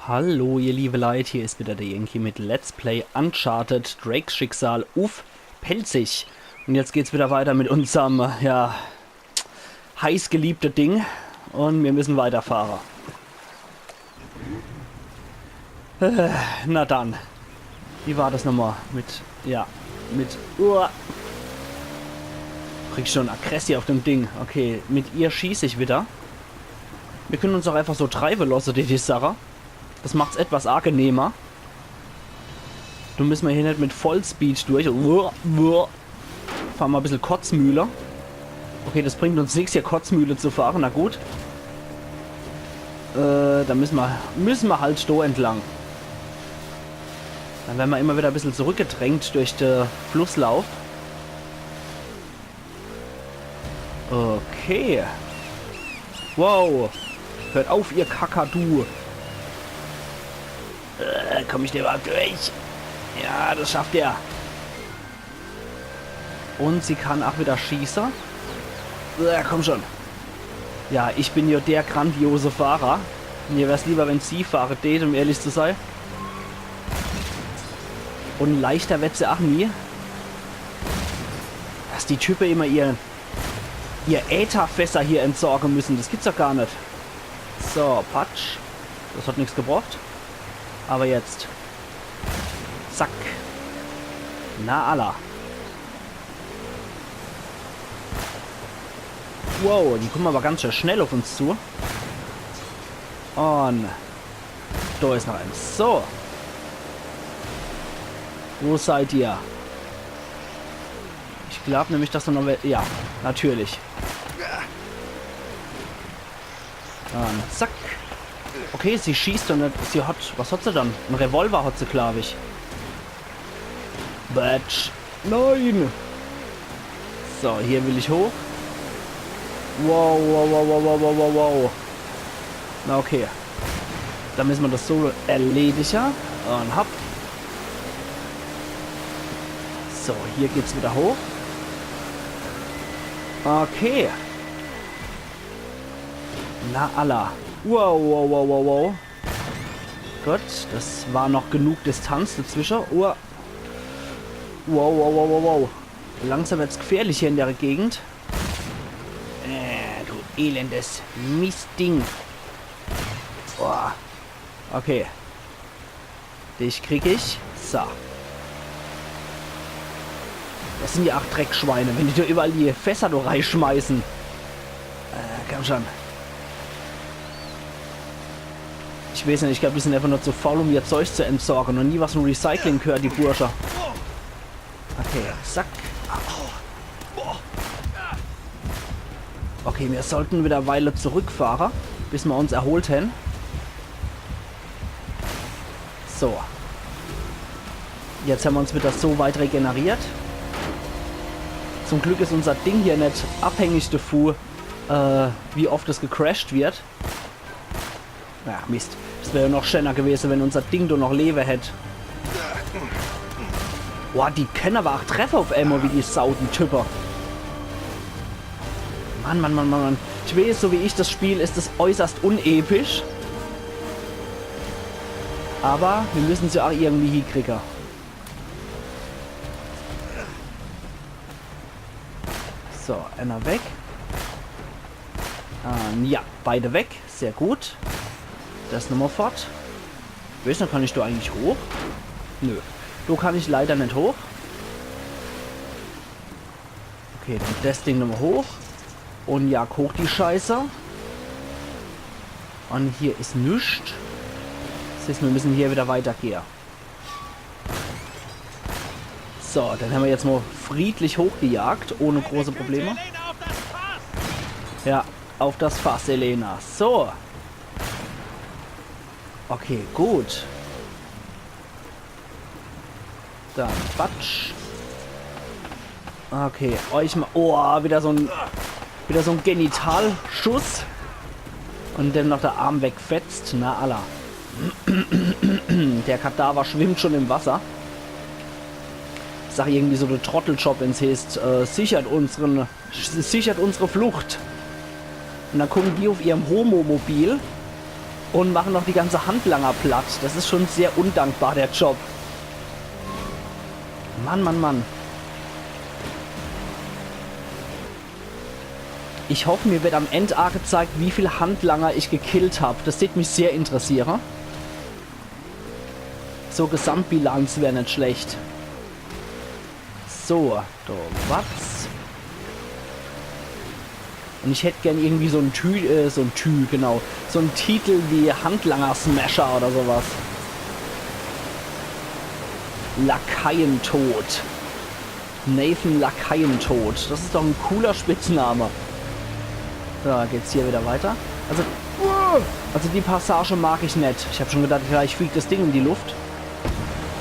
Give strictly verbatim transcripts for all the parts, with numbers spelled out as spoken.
Hallo, ihr liebe Leit, hier is wieder der Yankee mit Let's Play Uncharted Drakes Schicksal uff Pälzisch. Und jetzt geht's wieder weiter mit unserm, ja, heiß geliebte Ding. Und wir müssen weiterfahre. Äh, na dann. Wie war das nochmal? Mit, ja, mit, uah. Krieg schon Aggressie auf dem Ding. Okay, mit ihr schieß ich wieder. Wir können uns auch einfach so treibe losse, die, die Sache. Das macht's etwas angenehmer. Do müssen wir hier net mit Vollspeed durch. Uah, uah. Fahren wir ein bisschen Kotzmühle. Okay, das bringt uns nichts, hier Kotzmühle zu fahren. Na gut. Äh, da müssen wir, müssen wir halt do entlang. Dann werden wir immer wieder ein bisschen zurückgedrängt durch den Flusslauf. Okay. Wow. Hört auf, ihr Kakadu. Äh, komm ich da überhaupt durch? Ja, das schafft er. Und sie kann auch wieder schießen. Ja, komm schon. Ja, ich bin ja der grandiose Fahrer. Mir wär's lieber, wenn sie fahre tät, um ehrlich zu sein. Und leichter wird sie auch nie. Dass die Typen immer ihr, ihr Ätherfässer hier entsorgen müssen, das gibt's doch gar nicht. So, patsch. Das hat nichts gebracht. Aber jetzt. Zack. Na alla. Wow, die kommen aber ganz schön schnell auf uns zu. Und da ist noch eins. So. Wo seid ihr? Ich glaub nämlich, dass da noch wel-, ja, natürlich. Und zack. Okay, sie schießt doch nicht. Sie hat, was hat sie dann? Ein Revolver hat sie, glaub ich. Batsch. Nein! So, hier will ich hoch. Wow, wow, wow. Na okay. Dann müssen wir das so erledigen. Und hopp. So, hier geht's wieder hoch. Okay. Na alla. Wow, wow, wow, wow, wow. Gut, das war noch genug Distanz dazwischen. Wow. Wow, wow, wow, wow, wow. Langsam wird's gefährlich hier in der Gegend. Äh, du elendes Mistding. Boah. Okay. Dich krieg ich. So. Das sind ja auch Dreckschweine, wenn die da überall die Fässer da reinschmeißen. Äh, komm schon. Ich weiß nicht, ich glaub, die sind einfach nur zu faul, um ihr Zeug zu entsorgen und nie was im Recycling gehört, die Bursche. Okay, zack. Okay, wir sollten wieder e Weile zurückfahren, bis wir uns erholt haben. So. Jetzt haben wir uns wieder so weit regeneriert. Zum Glück ist unser Ding hier nicht abhängig davon, äh, wie oft es gecrasht wird. Ach Mist, es wär ja noch schöner gewesen, wenn unser Ding doch noch Leben hätt. Boah, die können aber auch treffen auf einmal wie die Sau, die Typen. Mann, Mann, Mann, Mann, Mann. Ich weiß, so wie ich das spiel, ist es äußerst unepisch. Aber wir müssen sie auch irgendwie hinkriegen. So, einer weg. Ähm, ja, beide weg. Sehr gut. Das nochmal fort. Weißt du, kann ich da eigentlich hoch? Nö. Da kann ich leider nicht hoch. Okay, dann das Ding nochmal hoch. Und ja, hoch die Scheiße. Und hier ist nichts. Das heißt, wir müssen hier wieder weitergehen. So, dann haben wir jetzt mal friedlich hochgejagt, ohne große Probleme. Ja, auf das Fass, Elena. So. Okay, gut. Dann, batsch. Okay, euch mal. Oh, wieder so ein, wieder so ein Genitalschuss. Und dann noch der Arm wegfetzt. Na, alla. Der Kadaver schwimmt schon im Wasser. Sag irgendwie so der Trotteljob, wenn's heißt, äh, sichert unseren, sichert unsere Flucht. Und dann kommen die auf ihrem Homo-Mobil Und machen noch die ganze Handlanger platt. Das ist schon sehr undankbar, der Job. Mann, Mann, Mann. Ich hoff, mir wird am End aagezeigt, wie viel Handlanger ich gekillt hab. Das tät mich sehr interessiere. So Gesamtbilanz wär net schlecht. So, do, was? Und ich hätt gern irgendwie so en Tü, äh, so en Tü, genau. So en Titel wie Handlanger-Smasher oder sowas. Lakaientod. Nathan Lakaientod. Das ist doch en cooler Spitzname. So, geht's hier wieder weiter. Also, also die Passage mag ich net. Ich hab schon gedacht, gleich fliegt das Ding in die Luft.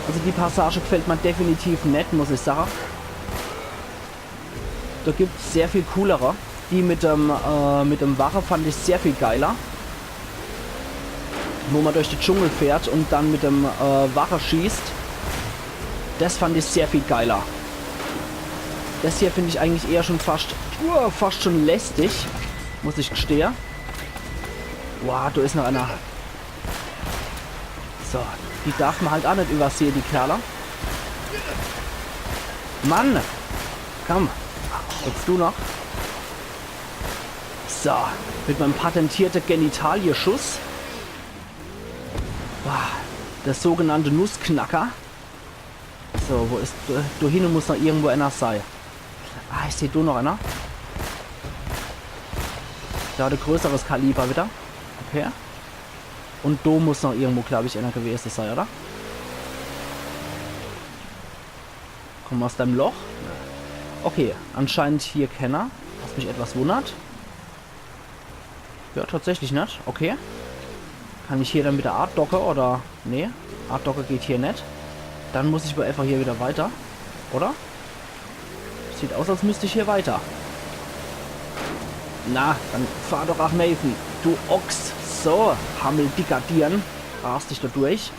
Also die Passage gefällt mir definitiv net, muss ich sagen. Da gibt's sehr viel coolere. Die mit dem, äh, mit dem Wache fand ich sehr viel geiler. Wo man durch den Dschungel fährt und dann mit dem, äh, Wache schießt. Das fand ich sehr viel geiler. Das hier find ich eigentlich eher schon fast, uh, fast schon lästig, muss ich gestehe. Wow, da ist noch einer. So, die darf man halt auch nicht übersehen, die Kerle. Mann! Komm, jetzt du noch. So, mit meinem patentierten Genitalierschuss. Boah, der sogenannte Nussknacker. So, wo ist, äh, da hinten muss noch irgendwo einer sein. Ah, ich seh da noch einer. Da hat ein größeres Kaliber wieder. Okay. Und da muss noch irgendwo, glaube ich, einer gewesen sein, oder? Komm aus deinem Loch. Okay, anscheinend hier keiner. Was mich etwas wundert. Ja, tatsächlich nicht. Okay. Kann ich hier dann wieder Art Docke oder... Nee, Art Docke geht hier nicht. Dann muss ich wohl einfach hier wieder weiter. Oder? Sieht aus, als müsste ich hier weiter. Na, dann fahr doch, ach Nathan. Du Ochs. So, Hammel dicker Dirn. Rast dich da durch.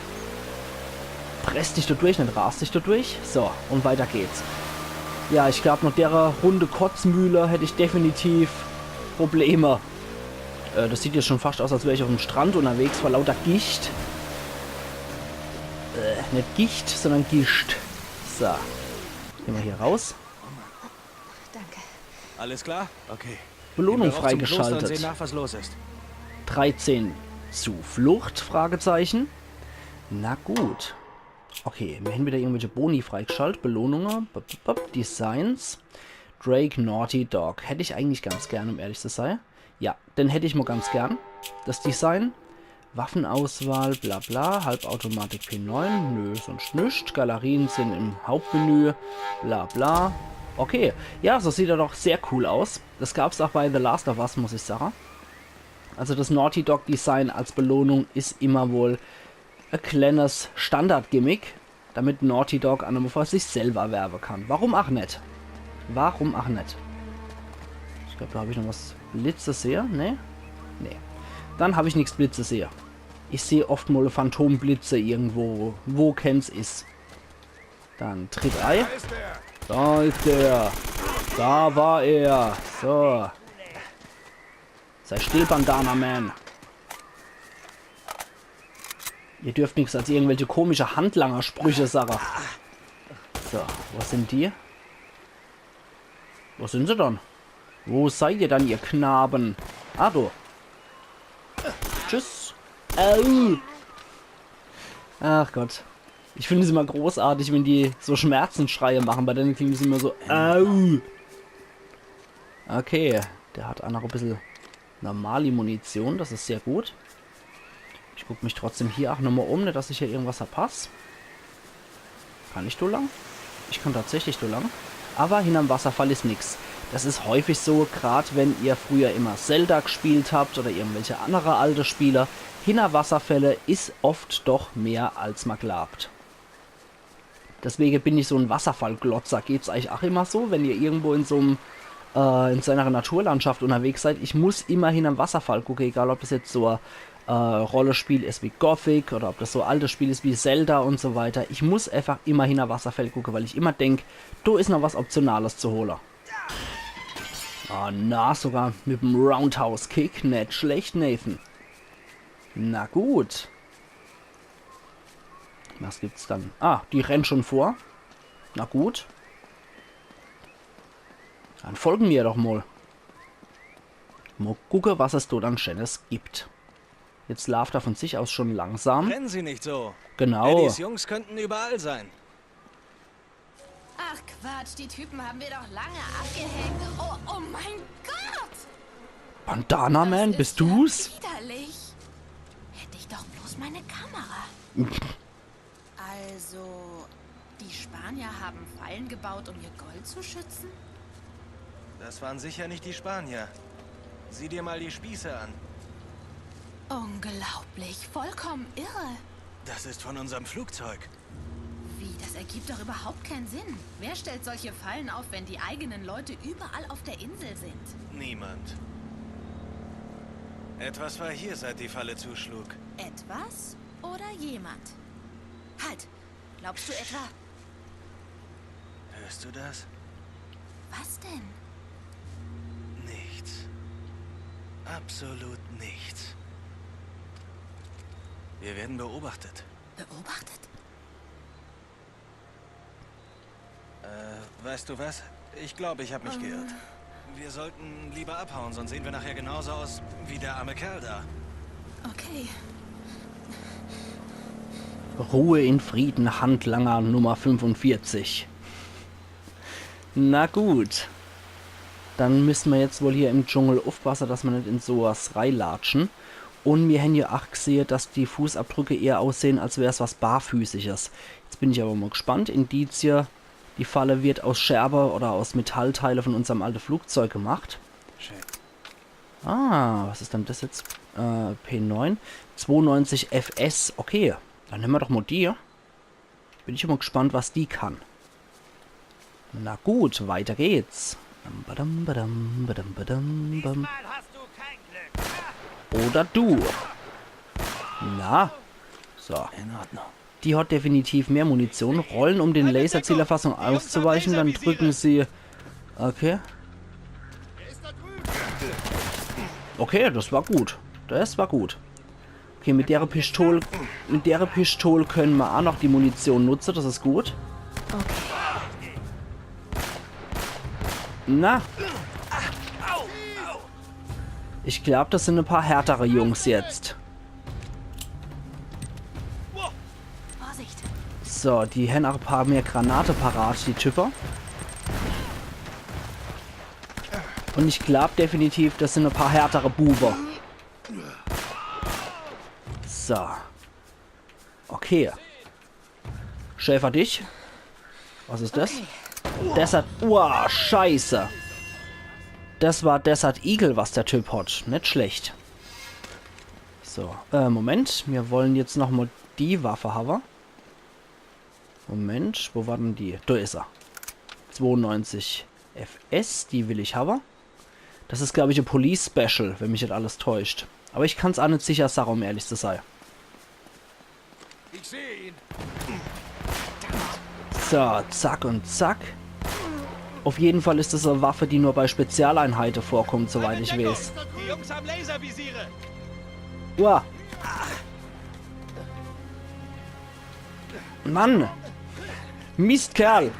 Presst dich da durch, nicht rast dich da durch. So, und weiter geht's. Ja, ich glaub, nach der Runde Kotzmühle hätte ich definitiv Probleme. Äh, das sieht jetzt schon fast aus, als wär ich auf dem Strand unterwegs vor lauter Gicht. Äh, nicht Gicht, sondern Gischt. So. Gehen wir hier raus. Danke. Alles klar? Okay. Belohnung Gehen wir hoch zum Kloster und freigeschaltet. Sehen nach, was los ist. dreizehn. Zuflucht? Fragezeichen. Na gut. Okay, mir haben wieder irgendwelche Boni freigeschaltet. Belohnungen, bop, bop, bop, Designs. Drake Naughty Dog. Hätte ich eigentlich ganz gern, um ehrlich zu sein. Ja, den hätte ich mal ganz gern. Das Design. Waffenauswahl, bla bla. Halbautomatik P neun. Nö, sonst nichts. Galerien sind im Hauptmenü. Bla bla. Okay, ja, so sieht er doch sehr cool aus. Das gab's auch bei The Last of Us, muss ich sagen. Also das Naughty Dog Design als Belohnung ist immer wohl ein kleines Standardgimmick, damit Naughty Dog an und für sich selber werben kann. Warum auch nicht? Warum auch nicht? Ich glaube, da habe ich noch was Blitze sehe. Ne? Ne. Dann habe ich nichts Blitze sehe. Ich sehe oft mal Phantomblitze irgendwo, wo Kenz ist. Dann Tritt Ei. Da ist er. Da ist er. Da war er. So. Sei still, Bandana Man. Ihr dürft nichts als irgendwelche komische Handlanger-Sprüche sagen. So, wo sind die? Wo sind sie dann? Wo seid ihr dann, ihr Knaben? Ah, du. Tschüss. Au. Ach Gott. Ich finde es immer großartig, wenn die so Schmerzensschreie machen. Bei denen klingt es immer so. Au. Okay, der hat auch noch ein bisschen normale Munition. Das ist sehr gut. Ich guck mich trotzdem hier auch nochmal um, nicht, dass ich hier irgendwas verpasse. Kann ich da lang? Ich kann tatsächlich da lang. Aber hinterm Wasserfall ist nix. Das ist häufig so, grad wenn ihr früher immer Zelda gespielt habt oder irgendwelche andere alte Spiele. Hinter Wasserfälle ist oft doch mehr, als man glaubt. Deswegen bin ich so ein Wasserfallglotzer. Geht's euch auch immer so, wenn ihr irgendwo in so einem, äh, in so einer Naturlandschaft unterwegs seid? Ich muss immer hinterm Wasserfall gucken, egal ob das jetzt so ein äh, Rollenspiel ist wie Gothic oder ob das so ein altes Spiel ist wie Zelda und so weiter. Ich muss einfach immer hinter Wasserfall gucken, weil ich immer denk, da ist noch was Optionales zu holen. Ah, na, sogar mit dem Roundhouse-Kick. Nicht schlecht, Nathan. Na gut. Was gibt's dann? Ah, die rennt schon vor. Na gut. Dann folge mer doch mol. Mol gucke, was es do dann Scheenes gibt. Jetzt laaft er von sich aus schon langsam. Rennen Sie nicht so. Genau. Eddies Jungs könnten überall sein. Ach Quatsch, die Typen haben wir doch lange abgehängt. Oh, oh mein Gott! Bandana Man, bist du's? Das ist ja widerlich. Hätte ich doch bloß meine Kamera. Also, die Spanier haben Fallen gebaut, um ihr Gold zu schützen? Das waren sicher nicht die Spanier. Sieh dir mal die Spieße an. Unglaublich, vollkommen irre. Das ist von unserem Flugzeug. Wie, das ergibt doch überhaupt keinen Sinn. Wer stellt solche Fallen auf, wenn die eigenen Leute überall auf der Insel sind? Niemand. Etwas war hier, seit die Falle zuschlug. Etwas oder jemand? Halt! Glaubst du etwa? Hörst du das? Was denn? Nichts. Absolut nichts. Wir werden beobachtet. Beobachtet? Äh, weißt du was? Ich glaube, ich habe mich geirrt. Wir sollten lieber abhauen, sonst sehen wir nachher genauso aus wie der arme Kerl da. Okay. Ruhe in Frieden, Handlanger Nummer fünfundvierzig. Na gut. Dann müsse mer jetzt wohl hier im Dschungel uffpasse, dass mer net in so was reilatschen. Un mir hän jo ach gsehe, dass die Fußabdrücke eher aussehen, als wär's was Barfüßiges. Jetzt bin ich aber mal gespannt. Indizie, die Falle wird aus Scherbe oder aus Metallteile von unserm alte Flugzeug gemacht. Schön. Ah, was is dann das jetzt? Äh, P neun. Zweiundneunzig F S. Okay, dann nemme mer doch mal die. Bin ich immer gespannt, was die kann. Na gut, weiter geht's. Badam, badam, badam, badam, bam. Oder du. Na. So. In Ordnung. Die hat definitiv mehr Munition. Rollen, um den Laserzielerfassung auszuweichen, dann drücken Sie. Okay. Okay, das war gut. Das war gut. Okay, mit dere Pistol, mit dere Pistol könne mer ach noch die Munition nutze, das is gut. Okay. Na. Ich glaub, das sind e paar härtere Jungs jetzt. Vorsicht. So, die hän ach e paar mehr Granate parat, die Type. Un ich glaub definitiv, das sind e paar härtere Bube. So. Okay. Schäfer dich. Was is das? Okay. Desert. Uah, Scheiße. Das war Desert Eagle, was der Typ hat. Net schlecht. So, äh, Moment. Mir wollen jetzt noch mal die Waffe hawe. Moment, wo war denn die? Do is er. Zweiundneunzig F S, die will ich hawe. Das is, glaub ich, e Police Special, wenn mich net alles täuscht. Aber ich kann's ach net sicher sage, um ehrlich zu sei. Ich seh ihn. So, zack un zack. Auf jeden Fall is das e Waffe, die nur bei Spezialeinheite vorkommt, soweit ich weiß. Die Jungs haben Laservisiere. Uah. Mann! Mistkerl!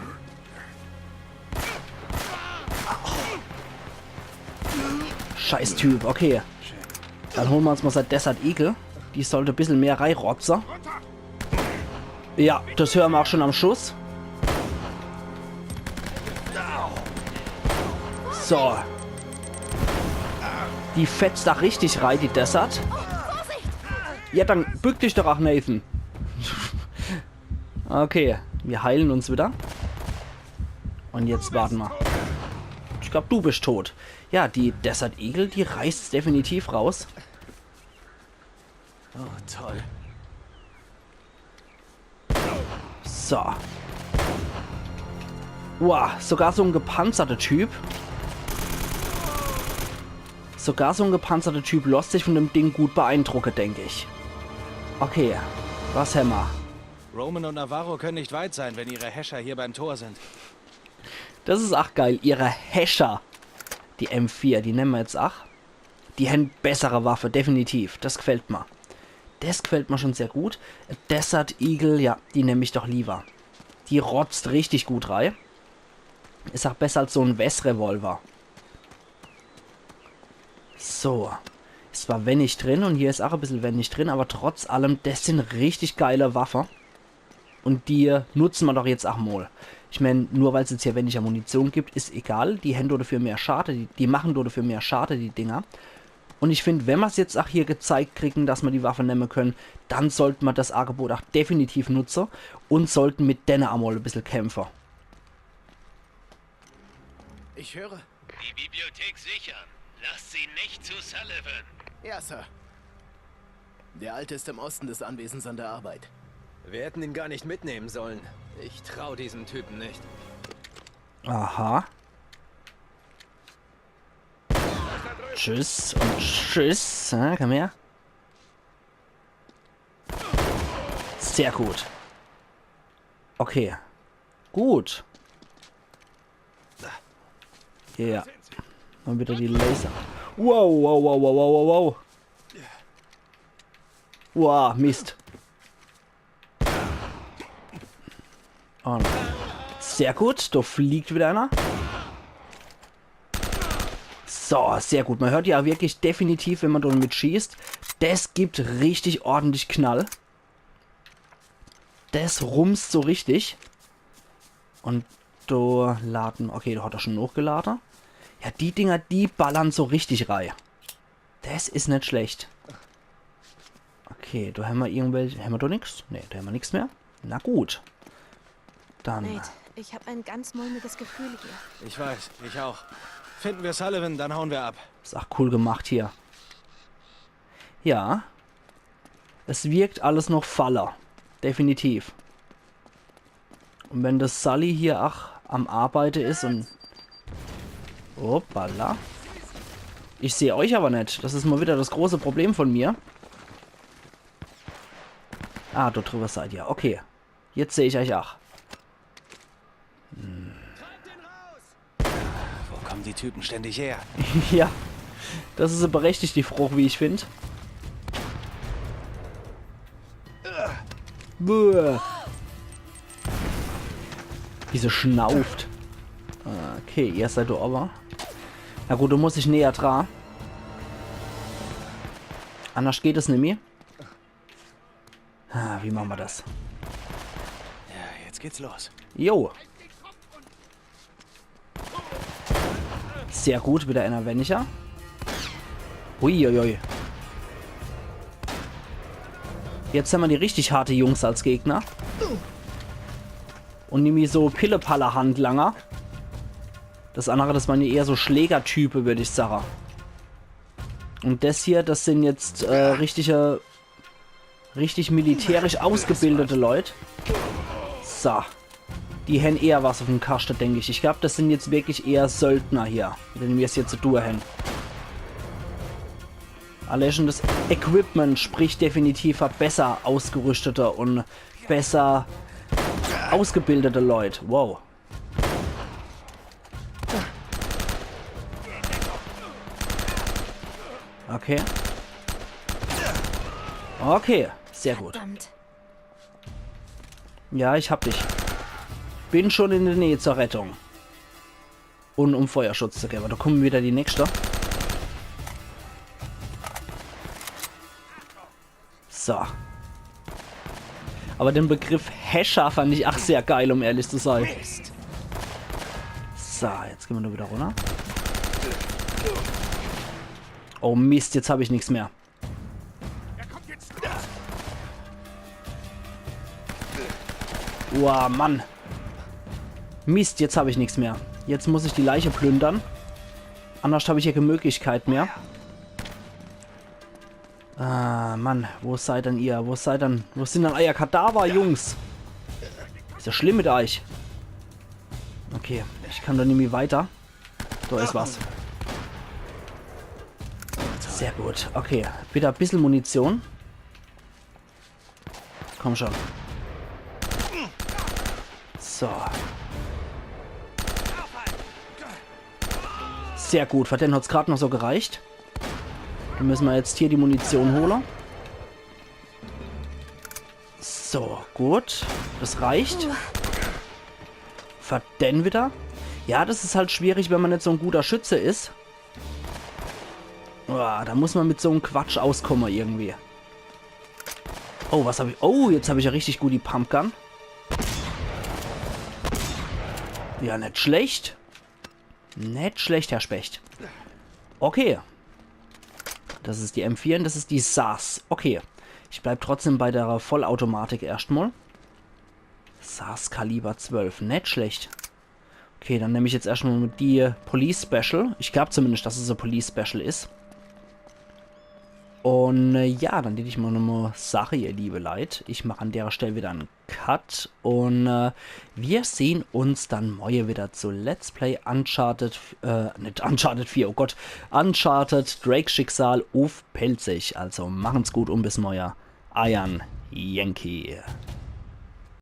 Scheiß Typ, okay. Dann holen wir uns mal sein Desert Eagle. Die sollte e bissel mehr reirotze. Ja, das hören wir auch schon am Schuss. So. Die fetzt da richtig rein, die Desert. Ja, dann bück dich doch auch, Nathan. Okay, wir heilen uns wieder. Und jetzt warten wir. Ich glaub, du bist tot. Ja, die Desert Eagle, die reißt's definitiv raus. Oh, toll. So. Wow, sogar so ein gepanzerter Typ. Sogar so ein gepanzerter Typ lässt sich von dem Ding gut beeindrucken, denk ich. Okay, was hämmer? Roman und Navarro können nicht weit sein, wenn ihre Häscher hier beim Tor sind. Das is ach geil, ihre Häscher. Die M vier, die nemme mer jetzt ach. Die hän bessere Waffe, definitiv. Das gefällt mer. Des gefällt mer schon sehr gut. Desert Eagle, ja, die nemm ich doch lieber. Die rotzt richtig gut rei. Is ach besser als so en Wes-Revolver. So. Is zwar wennig drin un hier is ach e bissel wennig drin, awwer trotz allem, des sin richtig geile Waffe. Un die, äh, nutze mer doch jetzt ach mol. Ich mein, nur weil's jetzt hier wenniger Munition gibt, is egal. Die hän dodefür mehr Schade, die, die mache dodefür mehr Schade, die Dinger. Un ich find, wenn mer's jetzt ach hier gezeigt kriegen, dass mer die Waffe nemme kenne, dann sollt mer des Agebot ach definitiv nutze un sollten mit denne emol e bissel kämpfe. Ich höre. Die Bibliothek sichern. Lasst sie nicht zu Sullivan. Ja, Sir. Der Alte ist im Osten des Anwesens an der Arbeit. Wir hätten ihn gar nicht mitnehmen sollen. Ich trau diesem Typen nicht. Aha. Tschüss un tschüss. Ja, komm her. Sehr gut. Okay. Gut. Ja. Un wieder die Laser. Wow, wow, wow, wow, wow, wow, wow. Wow, Mist. Un sehr gut, do fliegt wieder einer. So, sehr gut. Mer hört ja wirklich definitiv, wenn mer damit schießt, des gibt richtig ordentlich Knall. Des rumst so richtig. Un do laden. Okay, do hat er schon nochgelade. Ja, die Dinger, die ballern so richtig rei. Des is net schlecht. Okay, do hämmer irgendwelche. Hämmer do nix? Nee, do hämmer nix mehr. Na gut. Dann. Nate, ich habe ein ganz mulmiges Gefühl hier. Ich weiß, ich auch. Finden wir Sullivan, dann hauen wir ab. Is ach cool gemacht hier. Ja. Es wirkt alles noch faller. Definitiv. Un wenn des Sully hier ach am Arbeite is un... Hoppala. Ich seh euch awwer net. Des is mol wieder des große Problem von mir. Ah, do driwwer seid ihr. Okay. Jetzt seh ich euch ach. Wo kommen die Typen ständig her? Ja, des is e berechtigte Frooch, wie ich find. Buah. Wie se schnauft. Okay, ihr seid do owwe. Na gut, do muss ich näher dra. Annerscht geht es nimmi. Ah, wie mache mer des? Ja, jetzt geht's los. Jo. Sehr gut, wieder einer wenniger. Uiuiui. Jetzt hämmer die richtig harte Jungs als Gegner. Un nimmi so Pillepalle-Handlanger. Des annere, des ware eher so Schlägertype, würd ich sage. Un des hier, des sin jetzt äh, richtige, richtig militärisch ausgebildete Leut. So. Die hän eher was uffm Kaschte, denk ich. Ich glaub, des sin jetzt wirklich eher Söldner hier, mit dene mer's jetzt zu tue hän. Allee schon des Equipment spricht definitiv für besser ausgerüstete un besser ausgebildete Leut. Wow. Okay. Okay, sehr gut. Verdammt. Ja, ich hab dich. Bin schon in der Nähe zur Rettung. Un um Feuerschutz zu gewwe. Do kummen wieder die nächste. So. Awwer den Begriff Hescher fand ich ach sehr geil, um ehrlich zu sei. So, jetzt gehn mer nur wieder runner. Oh Mist, jetzt hab ich nix mehr. Uah, Mann. Mist, jetzt hab ich nix mehr. Jetzt muss ich die Leiche plündern. Annerscht hab ich hier kee Möglichkeit mehr. Ah, Mann, wo seid dann ihr? Wo seid dann, wo sin dann eier Kadaver, Jungs? Is jo schlimm mit eich. Okay, ich kann do nimmi weiter. Do is was. Sehr gut. Okay, wieder e bissel Munition. Komm schon. So. Sehr gut, für den hat's grad noch so gereicht. Dann müsse mer jetzt hier die Munition hole. So, gut. Das reicht. Verdammt wieder. Ja, das is halt schwierig, wenn man net so en guter Schütze is. Uah, da muss man mit so em Quatsch auskomme irgendwie. Oh, was hab ich? Oh, jetzt hab ich ja richtig gut die Pumpgun. Ja, net schlecht. Net schlecht, Herr Specht. Okay. Das is die M vier un das is die SARS. Okay. Ich bleib trotzdem bei der Vollautomatik erschtmal. SARS Kaliber zwölf. Net schlecht. Okay, dann nemm ich jetzt erschtmal die Police Special. Ich glaub zumindest, dass es e Police Special is. Un äh, ja, dann deet ich mal nochmal sache, ihr liebe Leit. Ich mach an derer Stell wieder en Cut un äh, wir sehn uns dann morje wieder zu Let's Play Uncharted, äh, net Uncharted vier, oh Gott, Uncharted Drakes Schicksal uff Pälzisch. Also machen's gut un bis morje. Eiern Yankee.